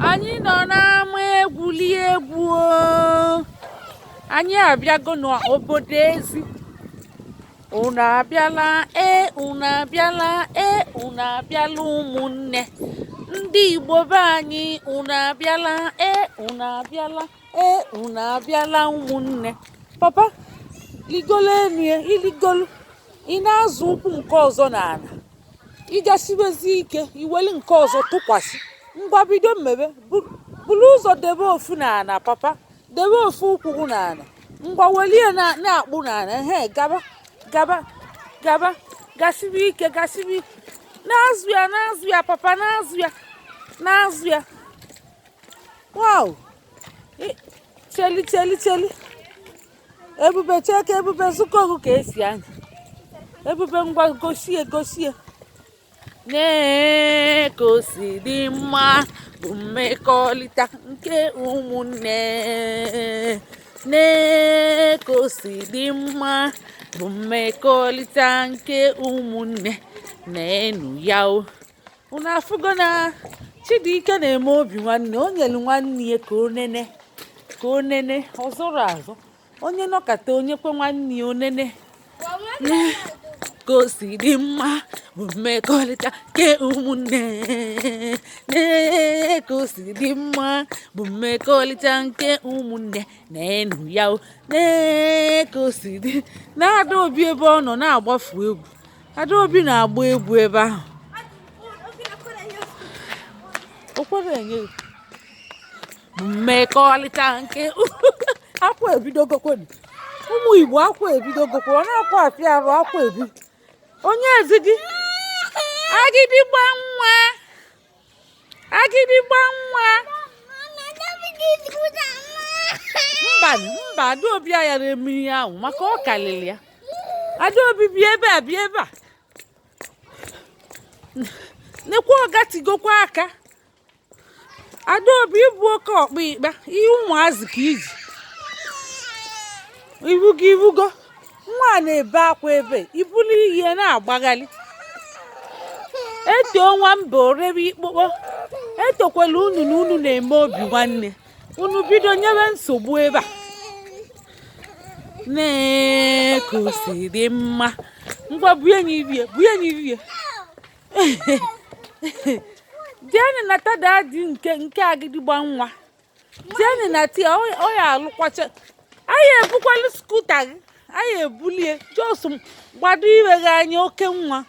Anyị nọ n'ama egwuli egwu o. Anyị abịago n'obodo ezi. Unu abịala e, unu abịala e, unu abịala ụmụnne. Ndị Igbo be anyị, unu abịala e, unu abịala e, unu abịala ụmụnne. Papa, ligolo enu ya, iligolu. Ị na-azọ ụkwụ nke ọzọ n'ala. Ị gasibezi ike, iweli nke ọzọ tụkwasị. Ngwa bido mmebe. Buru ụzọ debe ofu n'ala, papa. Debe ofu ụkwụ gị n'ala. Ngwa welie na-akpụ n'ala. Ehe, gaba, gaba, gaba. Gasibe ike, gasibe ike. Na-azọ ya, na-azọ ya, papa, na-azọ ya, na-azọ ya. Wow! Cheli, cheli, cheli. Ebube cheke, Ebube zụkọgụ ka esi anya. Ebube ngwa gosie, gosie. Nee ka o si dị mma bụ mmekọrịta nke ụmụnne. Nee ka o si dị mma bụ mmekọrịta nke ụmụnne. Neenụ ya o. Unu afụgo na Chidike na-eme obi nwanne, o nyere nwanne ya ka o nene, ka o nene, ọ zọrọ azọ. Onye nọkata onye kwe nwanne ya onene. Ka o si dị mma bụ mmekọrịta nke ụmụnne. Nee ka o si dị mma bụ mmekọrịta nke ụmụnne. Neenụ ya o. Nee ka o si dị. Na Adaobi ebe ọ nọ na-agbafu egwu. Adaobi na-agba egwu ebe ahụ. O kwere enye gị mmekọrịta nke akwa ebidogokwenụ. Ụmụ Igbo akwa ebidogokwa, ọ na-akwa afịa arụ akwa ebi. Onye ezi gị agịdịgba nwa, agịdịgba nwa. Mba, mba, Adaobi ayara eme ihe ahụ maka ọ kalịrị ya. Adaobi bịa ebe a, bịa ebe a. Nekwa ọ gatigokwa aka. Adaobi ịbụ oke ọkpa ikpe ihe ụmụazị ka iji ibugo ibugo nwa a na-ebe akwa ebe ibulu ihe na-agbaghalị etoo nwamba o rebe ikpokpo etokwala unu na unu na-eme obi nwanne unu bido nyebe nsogbu ebe a nee ka o si dị mma ngwa bunye ya ibie bunye ya ibie jeenụ nata daddy nke nke agịdịgba nwa jeenụ nata ya ọ ya alụkwacha anyị ebukwala scooter gị anyị ebulie just gbado iwe gị anya oke nwa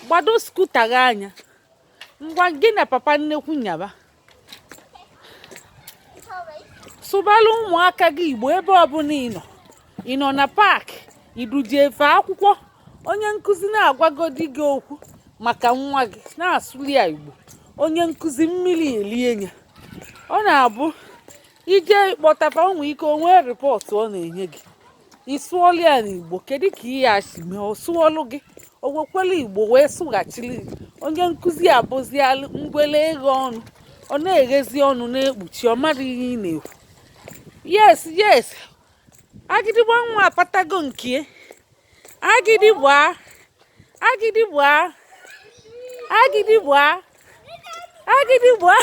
gbado scooter gị anya ngwa gị na papa nnekwu nyaba sụbala ụmụaka gị Igbo ebe ọbụla ị nọ ị nọ na park iduje efe akwụkwọ onye nkụzi na-agwagodi gị okwu maka nwa gị na-asụli ya Igbo onye nkụzi mmiri elie ya ọ na-abụ ije kpọtafa o nwee ike o nwee report ọ na-enye gị ị sụọlụ ya n'Igbo kedu ka ihe a si mee ọ sụọlụ gị o wekwela Igbo wee sụghachili gị onye nkụzi abụzialụ ngwele eghe ọnụ ọ na-eghezi ọnụ na-ekpuchi ọ mara ihe ị na-ekwu yes yes agịdịgba nwa apatago nke agịdịgba agịdịgba agịdịgba agịdịgba.